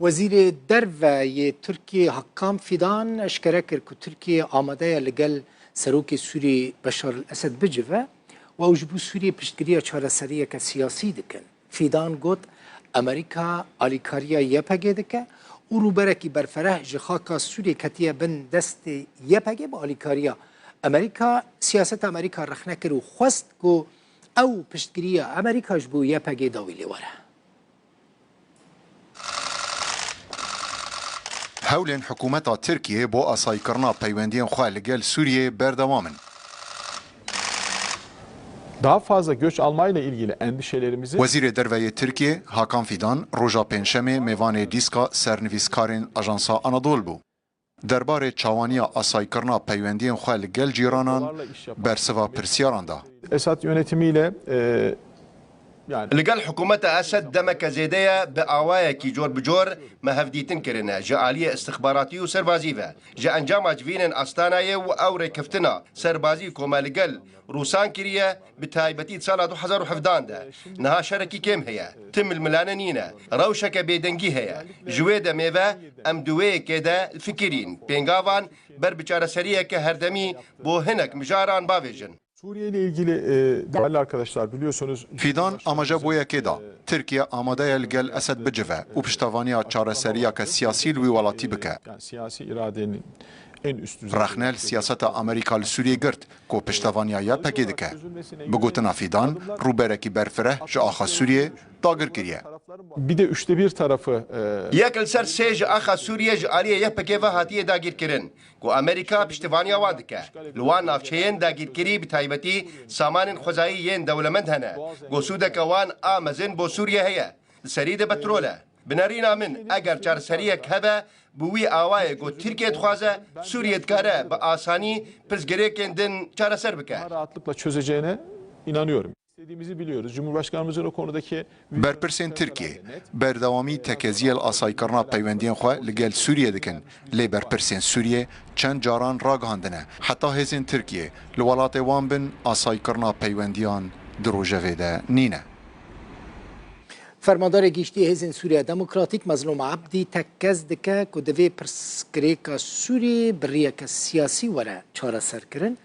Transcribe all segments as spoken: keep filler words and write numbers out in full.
Wezîrê Derve yê Tirkiyê Hakan Fidan eşkere kir ku Tirkiye amade ye li gel Serokê Sûriyê Beşar el-Esed bicive û ew ji bo Sûriyê piştgiriya çareseriyeke siyasî dikin. Fidan got, Amerîka alîkariya Y P G dike û rûberekî berfereh ji xaka Sûriyê ketiye bin destê Y P G bi alîkariya Amerîka, siyaseta Amerîka rexne kir û xwest ku ew piştgiriya Amerîka ji bo Y P G dawî lê were. Hewlên hikûmeta Tirkiyê bo asayîkirina peywendiyên xwe li gel Sûriyê berdewam in. Daha fazla göç almayla ilgili endişelerimizi Wezîrê Derve yê Tirkiyê Hakan Fidan roja Pêncşemê mêvanê dîska sernivîskarên Ajansa Anadol bû. Derbarê çawaniya asayîkirina peywendiyên xwe li gel cîranan bersiva pirsiyaran da. Esad yönetimiyle e, yani Li gel hikûmeta Esed demeke zêde ye, bi awayekî cor bi cor me hevdîtin kirine, ji aliyê istixbaratî û serbazî ve. Ji encama civînên Astanayê û ew rêkeftina serbazî ku me li gel Rûsan kiriye, bi taybetî di sala du hezar û hevdan de. Niha şerekî kêm heye. Tim milmilane nîne. Rewşeke bêdengî heye. Ji wê demê ve em di wê yekê de fikirîn. Pêngavan ber bi çareseriyeke herdemî bo hinek mijaran bavêjin. Suriye ile ilgili e, değerli arkadaşlar biliyorsunuz Fidan amaje bo yekê da. Tirkiye amade ye li gel Esed bicive û piştevaniya çareseriyeke siyasî li wî welatî bike. Yani siyasi iradenin en üst düzeyde Rexne li siyaseta Amerîka li Sûriyê girt ku piştevaniya Y P G dike. Bi gotina Fidan, rûberekî berfireh ji axa Sûriyê dagir kiriye. Bir de üçte bir tarafı e, Yek li ser sê ji axa Sûriyê ji aliyê Y P G ve hatiye dagirkirin, ku Amerîka piştevaniya wan dike. Li wan navçeyên dagirkirî bi taybetî samanên xwezayî yên dewlemend hene, ku sûdeke wan a mezin bo Sûriye heye. Li serî de petrol e. Bi nerîna min, eger çareseriyek hebe, bi wî awayê ku Tirkiye dixwaze, Sûriye dikare bi asanî pirsgirêkên din çareser bike. Daha rahatlıkla çözeceğine inanıyorum. İstediğimizi biliyoruz. Cumhurbaşkanımızın o konudaki Berpirsên Tirkiyê berdewamî tekeziyê li asayîkirina peywendiyên xwe li gel Sûriyê dikin, lê berpirsên Sûriyê çend caran ragihandine, heta hêzên Tirkiyê li welatê wan bin asayîkirina peywendiyan di rojevê de nîne. Fermandarê Giştî Hêzên Sûriya Demokratîk Mezlûm Abdî tekkez dike ku divê pirsgirêka Sûriyê bi riyeke siyasî were çareserkirin.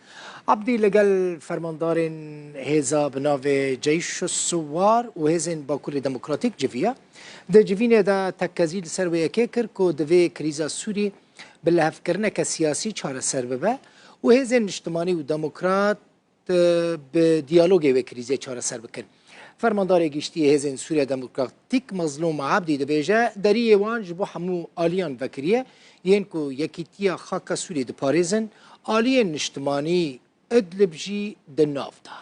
Abdî li gel fermandarên hêza bi navê Ceyş Siwar û Hêzên Bakurê Demokratîk civiya. Di civînê de tekkezî li ser wê yekê kir ku divê krîza Sûrî bi lihevkirineke siyasî çareser bibe û hêzên niştimanî û demokrat bi diyalogê wê krîzê çareser bikin. Fermandarê Giştî yê Hêzên Sûriya Demokratîk Mezlûm Abdî dibêje, deriyê wan ji bo hemû aliyan vekiriye, yên ku yekîtiya xaka Sûriyê diparêzin, aliyên niştimanî Idlib jî di nav de.